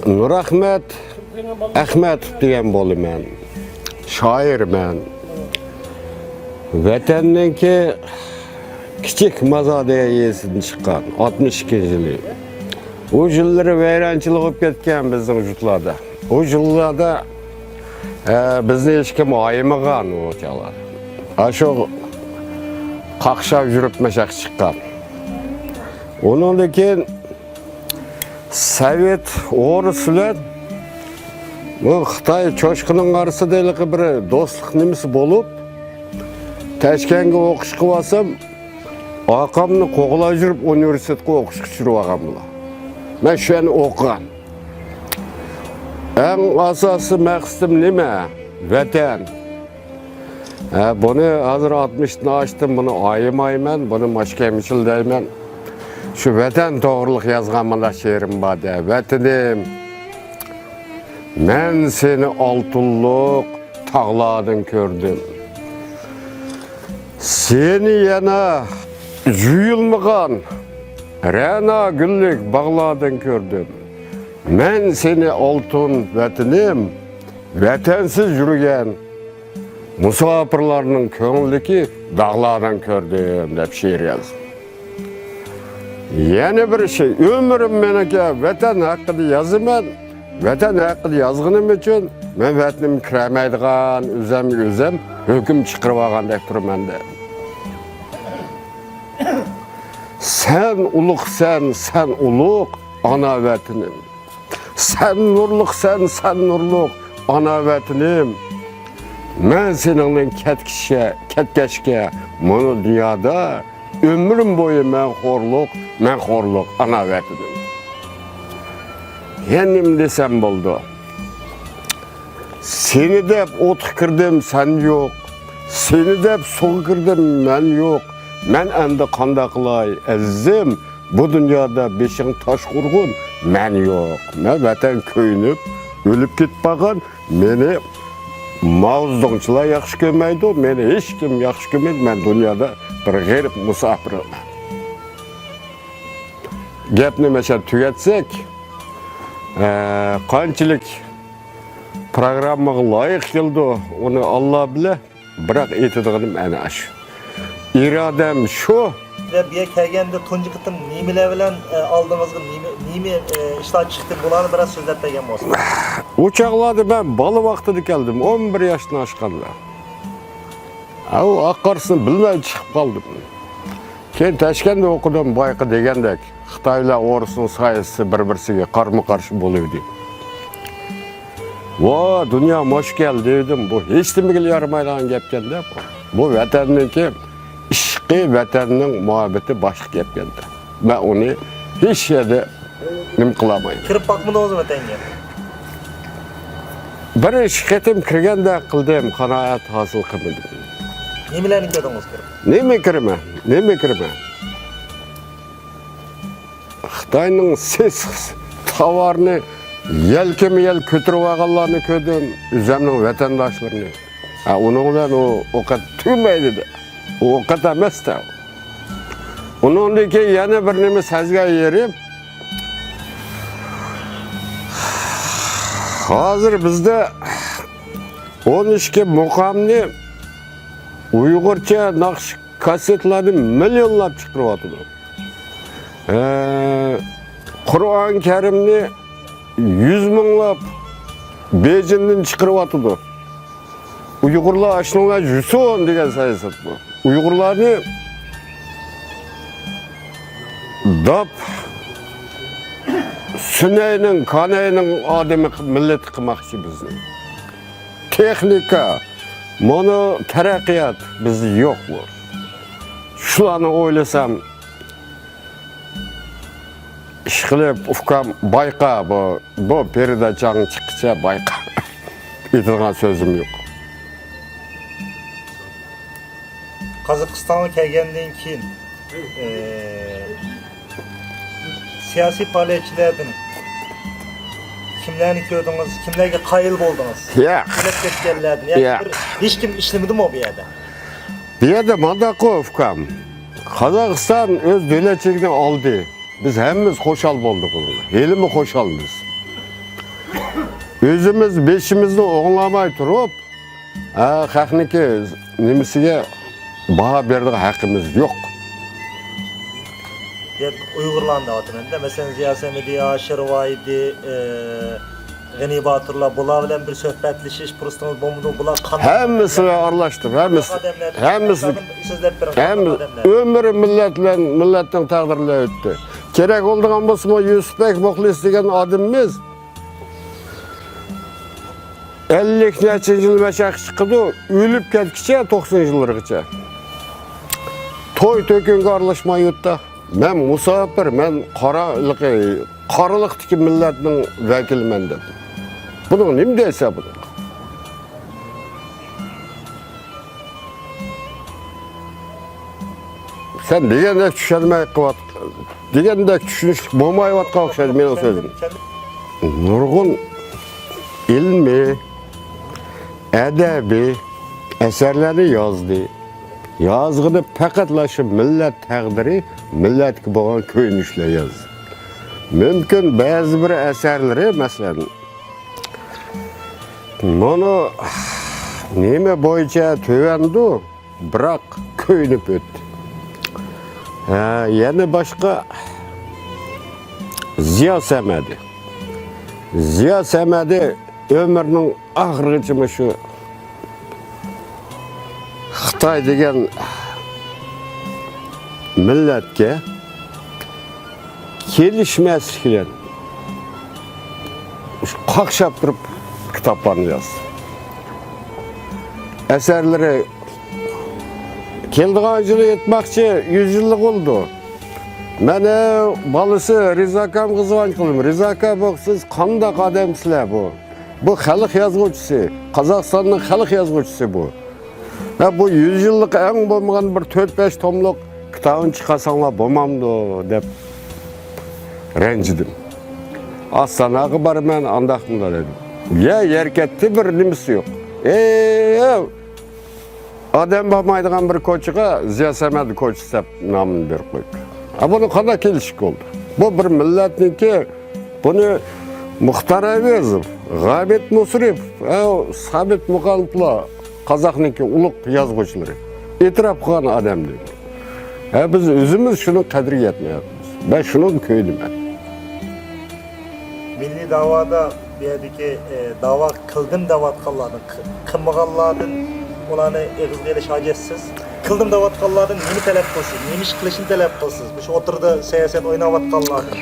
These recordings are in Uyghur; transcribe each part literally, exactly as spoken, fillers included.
نۇرئەخمەت ئەخمەتوف دېگەن بولىمەن. شائىرمەن. ۋەتەننىڭكى كىچىك مازار دېگەن يېزىسىدىن چىققان، ئاتمىش ئىككىنچى يىلى. ئۇ يىللىرى ۋەيرانچىلىق بولۇپ كەتكەن بىزنىڭ يۇرتلاردا. ئۇ يىللاردا، ئە، بىزنى ھېچكىم ئايىمىغان ئۇ چاغلار. ئاشۇ قاقشاپ يۈرۈپ مەشەق چىققان. ئۇنىڭدىن كېيىن سوۋېت، ئورۇس بىلەن بۇ خىتاي چوشقىنىڭ ئارىسىدا ھېلىقى بىر دوستلۇق نېمىسى بولۇپ، تاشكەنتكە ئوقۇشقا بارسام، ئاكامنى قوغلاپ يۈرۈپ ئۇنىۋېرسىتېتقا ئوقۇشقا چۈشۈرۈۋالغان بۇلار. مەن شۇ يەرنى ئوقۇغان. ئەڭ ئاساسىي مەقسىتىم نېمە؟ ۋەتەن. ھە، بۇنى ھازىر ئاتمىشتىن ئاشتىم، بۇنى ئايىمايمەن، بۇنى ماشكەمچىل دەيمەن. شۇ ۋەتەن توغرىلىق يازغان مانا شېئىرىم بار دە. ۋەتىنىم، مەن سېنى ئالتۇنلۇق تاغلاردىن كۆردۈم. سېنى يەنە يۇيۇلمىغان رەنا گۈللۈك باغلاردىن كۆردۈم. مەن سېنى ئالتۇن ۋەتىنىم، ۋەتەنسىز يۈرگەن مۇساپىرلارنىڭ كۆڭلىدىكى داغلاردىن كۆردۈم، دەپ شېئىر يازدىم. يەنە بىر شەي، ئۆمرۈم مېنىڭكى ۋەتەن ھەققىدە يازىمەن. ۋەتەن ھەققىدە يازغىنىم ئۈچۈن مەن ۋەتىنىمگە كىرەلمەيدىغان، ئۆزۈمگە ئۆزۈم ھۆكۈم چىقىرىۋالغاندەك تۇرىمەن دە. سەن ئۇلۇغسەن، سەن ئۇلۇغ ئانا ۋەتىنىم. سەن نۇرلۇقسەن، سەن نۇرلۇق ئانا ۋەتىنىم. مەن سېنىڭدىن كەتكىچە، كەتكەچكە مۇنۇ دۇنيادا ئۆمرۈم بويى مەن خورلۇق، مەن خورلۇق ئانا ۋەتىنىم. يەنە نېمە دېسەم بولىدۇ؟ سېنى دەپ ئوتقا كىردىم، سەن يوق. سېنى دەپ سۇغا كىردىم، مەن يوق. مەن ئەمدى قانداق قىلاي، ئەزىزىم؟ بۇ دۇنيادا بېشىڭ تاشقا ئۇرغۇن، مەن يوق. مەن ۋەتەن كۆيۈنۈپ، ئۆلۈپ كېتىپ قالغان، مېنى ماۋزېدۇڭچىلار ياخشى كۆرمەيدۇ، مېنى ھېچكىم ياخشى كۆرمەيدۇ، مەن دۇنيادا بىر غېرىب مۇساپىرمەن. گەپنى مەشە تۈگەتسەك، ئە، قانچىلىك پروگراممىغا لايىق كېلىدۇ، ئۇنى ئاللا بىلە. بىراق ئېيتىدىغىنىم ئەنە ئاشۇ. ئىرادەم شۇ. بۇ يەرگە كەلگەندە تۇنجى قېتىم نېمىلەر بىلەن، ئە، ئالدىڭىزغا نېمە، نېمە، ئە، ئىشلار چىقتى؟ بۇلارنى بىراز سۆزلەپ بەرگەن بولسىڭىز. ئۇ چاغلاردا مەن بالا ۋاقتىدا كەلدىم، ئون بىر ياشتىن ئاشقاندا. ئەۋۇ ئاقارسىنى بىلمەي چىقىپ قالدىم. كېيىن تاشكەنتتە ئوقۇدۇم، بايىقى دېگەندەك. خىتاي بىلەن ئورۇسنىڭ سايىسى بىر-بىرسىگە قارمۇ-قارشى بولۇۋىدى. ۋا، دۇنيا ماش كەل دېدىم، بۇ ھېچنېمىگىلا يارىمايدىغان گەپكەن دەپ. بۇ ۋەتەننىڭكى ئىشقى، ۋەتەننىڭ مۇھەببىتى باشقا گەپكەن دەپ. مەن ئۇنى ھېچ يەردە نېمە قىلالمايمەن. كىرىپ باقمىدىڭىزمۇ ۋەتەنگە؟ بىر ئىككى قېتىم كىرگەندەك قىلدىم، قانائەت ھاسىل قىلمىدىم. نېمىلەرنى كۆردىڭىز كىرىپ؟ نېمە كىرىمەن؟ نېمە كىرىمەن؟ خىتاينىڭ سېسىق تاۋارنى، يەلكىمۇ يەل كۆتۈرۈۋالغانلارنى كۆردۈم، ئۆزۈمنىڭ ۋەتەنداشلىرىنى. ھە، ئۇنىڭ بىلەن ئۇ، ئۇ قەت تۈگىمەيدۇ. ئۇ، ئۇ قەت ئەمەس-تە. ئۇنىڭدىن كېيىن يەنە بىر نېمە سەزگەن يېرىم، ھازىر بىزدە ئون ئىككى مۇقامنى ئۇيغۇرچە ناخشا كاسسېتلارنى مىليونلاپ چىقىرىۋاتىدۇ. ئە، قۇرئان كەرىمنى يۈز مىڭلاپ بېيجىڭدىن چىقىرىۋاتىدۇ. ئۇيغۇرلار ئاشۇنىڭ بىلەن يۈرسۇن دېگەن سىياسەت بۇ. ئۇيغۇرلارنى داپ سۈنەينىڭ، كانەينىڭ ئادىمى، مىللىتى قىلماقچى بىزنى. تېخنىكا، مانا تەرەققىيات بىزدە يوق بۇ. شۇلارنى ئويلىسام، ئىشقىلىپ ئۇكام بايقا، بۇ، بۇ پېرىداچاڭ چىققىچە بايقا. ئېيتىدىغان سۆزۈم يوق. قازاقىستانغا كەلگەندىن كېيىن، ئى، سىياسىي پائالىيەتچىلەردىن كىملەرنى كۆردىڭىز؟ كىملەرگە قايىل بولدىڭىز؟ ياق. ئىشلەپ كەتكەنلەردىن ياكى ياق. بىر ھېچكىم ئىشلىمىدىمۇ بۇ يەردە؟ بۇ يەردە مانداققۇ، ئۇكام. قازاقىستان ئۆز دۆلەتچىلىكىنى ئالدى. بىز ھەممىمىز خۇشال بولدۇق. ھېلىمۇ خۇشالمىز. ئۆزىمىز بېشىمىزنى ئوڭلاماي تۇرۇپ، ھە، خەقنىڭكى نېمىسىگە باھا بېرىدىغان ھەققىمىز يوق. يەنى ئۇيغۇرلارنى دەۋاتىمەن-دە، مەسىلەن، زىيا سەمىدى، ھاشىر ۋاھىدى، ئى، غېنى باتۇرلار، بۇلار بىلەن بىر سۆھبەتلىشىش پۇرسىتىڭىز بولمىدىمۇ؟ بۇلار قانداق ھەممىسىنى ئادەملەر؟ ئارىلاشتۇرۇپ، ھەممىسى، قانداق ئادەملەر؟ ھەممىسى، سۆزلەپ بېرىڭ، ھەممىسى قانداق ئادەملەر؟ ئۆمرى مىللەت بىلەن، مىللەتنىڭ تەقدىرى بىلەن ئۆتتى. كېرەك بولىدىغان بولسىمۇ، يۈسۈپبەگ مۇخلىس دېگەن ئادىمىمىز ئەللىك نەچچىنچى يىل مەشەققە چىقىدۇ، ئۆلۈپ كەتكىچە، توقسان يىللىرىغىچە. توي تۆكۈنگە ئارىلاشماي يۇرتتا. مەن مۇساپىر، مەن قارا-، قارىلىقتىكى مىللەتنىڭ ۋەكىلىمەن دەپ. بۇنىڭ نېمە دەيسەن بۇنىڭغا؟ سەن دېگەندەك چۈشەنمەي قىلىۋات-، دېگەندەك چۈشىنىشلىك بولمايۋاتقان ئوخشايدۇ مېنىڭ سۆزۈم. نۇرغۇن ئىلمىي، ئەدەبىي ئەسەرلەرنى يازدى. يازغىنى پەقەتلا شۇ مىللەت تەقدىرى، مىللەتكە بولغان كۆيۈنۈشلەر يازدى. مۇمكىن، بەزى بىر ئەسەرلىرى، مەسىلەن، مانا نېمە بويىچە تۆۋەندۇ، بىراق كۆيۈنۈپ ئۆتتى. ھە، يەنە باشقا زىيا سەمەدى. زىيا سەمەدى ئۆمرىنىڭ ئاخىرىغىچە مۇشۇ خىتاي دېگەن مىللەتكە كېلىشمەسلىك بىلەن قاقشاپ تۇرۇپ كىتابلارنى يازدى. ئەسەرلىرى كېلىدىغان يىلى ئېيتماقچى، يۈز يىللىق بولىدۇ. مەن، ئە، بالىسى رىزا ئاكامغا زۇۋان قىلدىم. رىزا ئاكا، بۇ سىز قانداق ئادەمسىلەر بۇ؟ بۇ خەلق يازغۇچىسى، قازاقىستاننىڭ خەلق يازغۇچىسى بۇ. ھە، بۇ يۈز يىللىق ئەڭ بولمىغان بىر تۆت-بەش توملۇق كىتابىنى چىقارساڭلار بولمامدۇ دەپ رەنجىدىم. ئاستاناغا بارىمەن، ئانداق مۇنداق دېدىم. يا يەر كەتتى، بىر نېمىسى يوق. ئېي، ئادەم بارمايدىغان بىر كوچىغا زىيا سەمەت كوچىسى دەپ نامىنى بېرىپ قويۇپتۇ. ھە، بۇنى قانداق كېلىشكە بولدى؟ بۇ بىر مىللەتنىڭكى، بۇنى مۇختار ئەۋەزوف، غابىت مۇسرىپوف، ھە، سابىت مۇقانوفلار، قازاقنىڭكى ئۇلۇغ يازغۇچىلىرى ئېتىراپ قىلغان ئادەم دېدى. ھە، بىز ئۆزىمىز شۇنىڭ قەدرىگە يەتمەيۋاتىمىز. مەن شۇنىڭغا كۆيۈنىمەن. مىللىي داۋادا بۇ يەردىكى، ئە، داۋا قىلدىم دەۋاتقانلاردىن، قى-، قىلمىغانلاردىن ئۇلارنى ئېغىزغا ئېلىش ھاجەتسىز. قىلدىم دەۋاتقانلاردىن نېمە تەلەپ قىلسىز؟ نېمە ئىش قىلىشنى تەلەپ قىلسىز؟ مۇشۇ ئوتتۇرىدا سىياسەت ئويناۋاتقانلاردىن.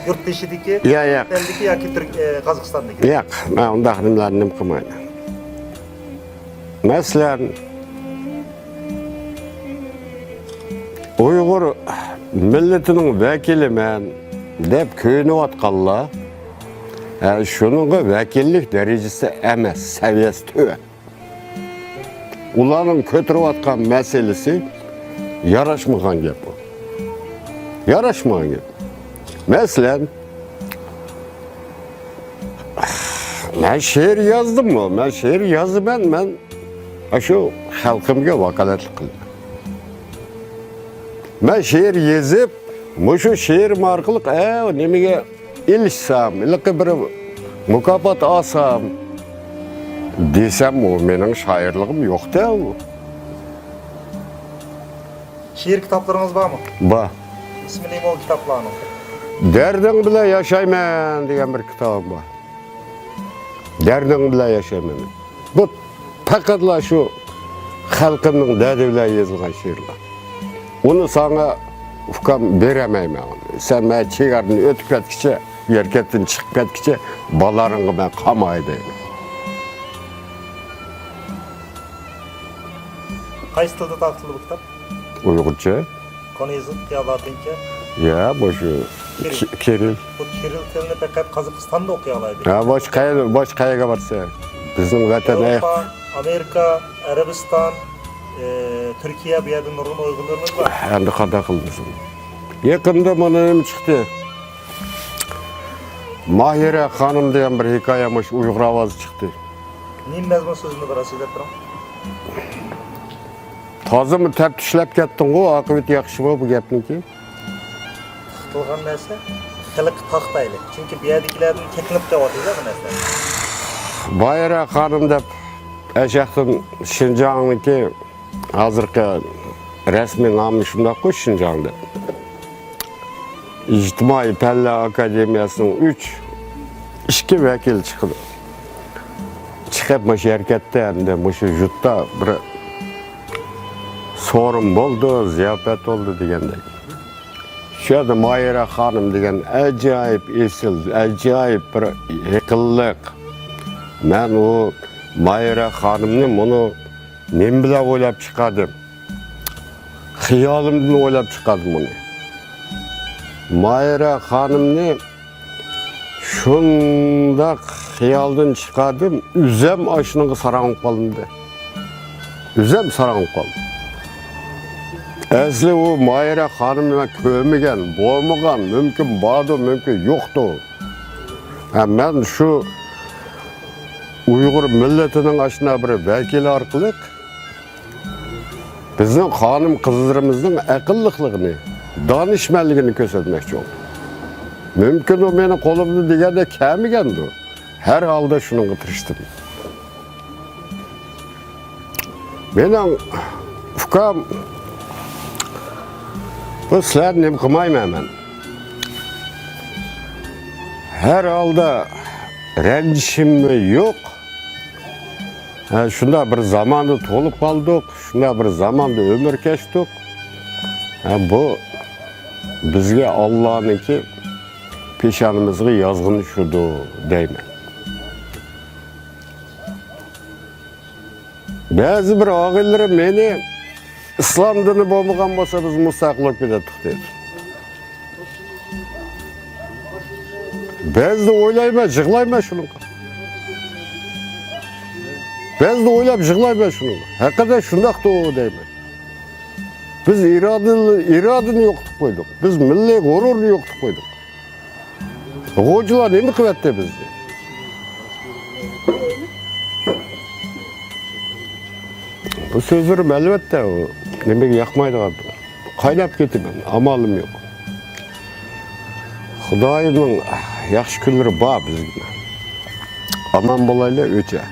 يۇرت تېشىدىكى، يا، ياق. چەت ئەلدىكى ياكى تۈرك-، ئە، قازاقىستاندىكى؟ ياق، مەن ئۇنداق نېمىلەرنى نېمە قىلمايمەن. مەسىلەن، ئۇيغۇر مىللىتىنىڭ ۋەكىلىمەن دەپ كۆيۈنۈۋاتقانلار، ھە، شۇنىڭغا ۋەكىللىك دەرىجىسى ئەمەس، سەۋىيەسى تۆۋەن. ئۇلارنىڭ كۆتۈرۈۋاتقان مەسىلىسى ياراشمىغان گەپ بۇ. ياراشمىغان گەپ. مەسىلەن، مەن شېئىر يازدىممۇ؟ مەن شېئىر يازىمەن، مەن ئاشۇ خەلقىمگە ۋاكالەتلىك قىلىمەن. مەن شېئىر يېزىپ، مۇشۇ شېئىرىم ئارقىلىق، ئە، نېمىگە ئېلىشسام، ھېلىقى بىر مۇكاپات ئالسام دېسەم، ئۇ مېنىڭ شائىرلىقىم يوق-تە ئۇ. شېئىر كىتابلىرىڭىز بارمۇ؟ بار. ئىسمى نېمە ئۇ كىتابلارنىڭ؟ دەردىڭ بىلەن ياشايمەن دېگەن بىر كىتابىم بار. دەردىڭ بىلەن ياشايمەن. بۇ پەقەتلا شۇ خەلقىمنىڭ دەردى بىلەن يېزىلغان شېئىرلار. ئۇنى ساڭا، ئۇكام، بېرەلمەيمەن ئۇنى. سەن مەن چېگرادىن ئۆتۈپ كەتكىچە، يەركەنتتىن چىقىپ كەتكىچە بالىلىرىڭغا مەن قالماي دەيمەن. قايسى تىلدا تارقىتىلدى بۇ كىتاب؟ ئۇيغۇرچە. كونا يېزىق يا لاتىنچە؟ يا، مۇشۇ كىرىل. كى-، كىرىل. بۇ كىرىل تىلىنى پەقەت قازاقىستاندا ئوقۇيالايدۇ. ھە، باشقا قەيەر-، باشقا قەيەرگە بارسا، بىزنىڭ ۋەتەن ئاياق. ياۋروپا، ئامېرىكا، ئەرەبىستان، ئى، تۈركىيە، بۇ يەردە نۇرغۇن ئۇيغۇرلىرىمىز بار. ئەمدى قانداق قىلىمىز؟ يېقىندا مانا نېمە چىقتى. ماھىرە خانىم دېگەن بىر ھېكايە مۇشۇ ئۇيغۇر ئاۋازى چىقتى. نېمە مەزمۇن سۆزىنى بىر سۆزلەپ بېرىڭ. تازىمۇ تەپتىشلەپ كەتتىڭغۇ، ئاقىۋىتى ياخشىمۇ بۇ گەپنىڭكى؟ تىقىلغان نەرسە خەلققە تاقىتايلى. چۈنكى بۇ يەردىكىلەردىن چېكىنىپ قېلىۋاتىدۇ بۇ نەرسىلەر. بايرا خانىم دەپ ئەشەختىن شىنجاڭنىڭكى ھازىرقى رەسمىي نامى شۇنداققۇ، شىنجاڭ دەپ. ئىجتىمائىي پەنلەر ئاكادېمىيەسىنىڭ ئۈچ، ئىككى ۋەكىلى چىقىدۇ. چىقىپ مۇشۇ ھەرىكەتتە ئەمدى مۇشۇ يۇرتتا بىر سورۇن بولدى، زىياپەت بولدى دېگەندەك. شۇ يەردە ماھىرە خانىم دېگەن ئاجايىپ ئېسىل، ئاجايىپ بىر ئېقىللىق. مەن ئۇ ماھىرە خانىمنى مۇنۇ نېمە بىلەن ئويلاپ چىقاردىم؟ خىيالىمدىن ئويلاپ چىقاردىم ئۇنى. ماھىرە خانىمنى شۇنداق خىيالدىن چىقاردىم، ئۆزۈم ئاشۇنىڭغا ساراڭ بولۇپ قالدىم. ئۆزۈم ساراڭ بولۇپ قالدىم. ئەسلى ئۇ ماھىرە خانىمنى مەن كۆرمىگەن، بولمىغان، مۇمكىن باردۇ، مۇمكىن يوقتۇ. ھە، مەن شۇ ئۇيغۇر مىللىتىنىڭ ئاشۇنداق بىر ۋەكىلى ئارقىلىق بىزنىڭ خانىم-قىزلىرىمىزنىڭ ئەقىللىقلىقىنى، دانىشمەنلىكىنى كۆرسەتمەكچى بولدۇم. مۇمكىن، ئۇ مېنىڭ قولۇمدىن دېگەندەك كەلمىگەندۇ. ھەر ھالدا شۇنىڭغا تىرىشتىم. مېنىڭ ئۇكام، بۇ سىلەرنى نېمە قىلمايمەن مەن. ھەر ھالدا رەنجىشىممۇ يوق. ھە، شۇنداق بىر زاماندا تۇغۇلۇپ قالدۇق، شۇنداق بىر زاماندا ئۆمۈر كەچتۇق. ھە، بۇ بىزگە ئاللانىڭكى پېشانىمىزغا يازغىنى شۇدۇ دەيمەن. بەزى بىر ئاغىنىلىرىم مېنى، «ئىسلام دىنى بولمىغان بولسا، بىز مۇستەقىل بولۇپ كېتەتتۇق» دەيدۇ. بەزىدە ئويلايمەن، يىغلايمەن شۇنىڭغا. بەزىدە ئويلاپ يىغلايمەن شۇنىڭغا. ھەقىقەتەن شۇنداقتۇ دەيمەن. بىز ئىرادىنى، ئىرادىنى يوقىتىپ قويدۇق. بىز مىللىي غۇرۇرنى يوقىتىپ قويدۇق. غوجىلار نېمە قىلىۋەتتى بىزنى؟ بۇ سۆزلىرىم ئەلۋەتتە نېمىگە ياقمايدىغان. قايناپ كېتىمەن، ئامالىم يوق. خۇدايىمنىڭ ياخشى كۈنلىرى بار بىزگە. ئامان بولايلى ئۆچە.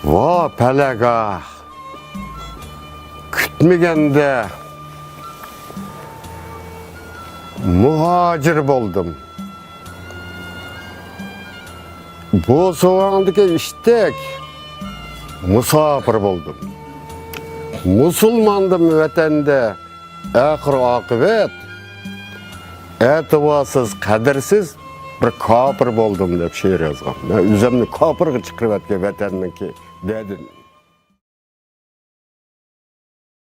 ۋا پەلەك ئاھ! كۈتمىگەندە مۇھاجىر بولدۇم. بوسۇغاڭدىكى ئىتتەك مۇساپىر بولدۇم. مۇسۇلماندىم ۋەتەندە ئاخىر ئاقىۋەت، ئەتىۋارسىز، قەدىرسىز بىر كاپىر بولدۇم دەپ شېئىر يازغان. مەن ئۆزۈمنى كاپىرغا چىقىرىۋەتكەن ۋەتەننىڭكى دەردىن.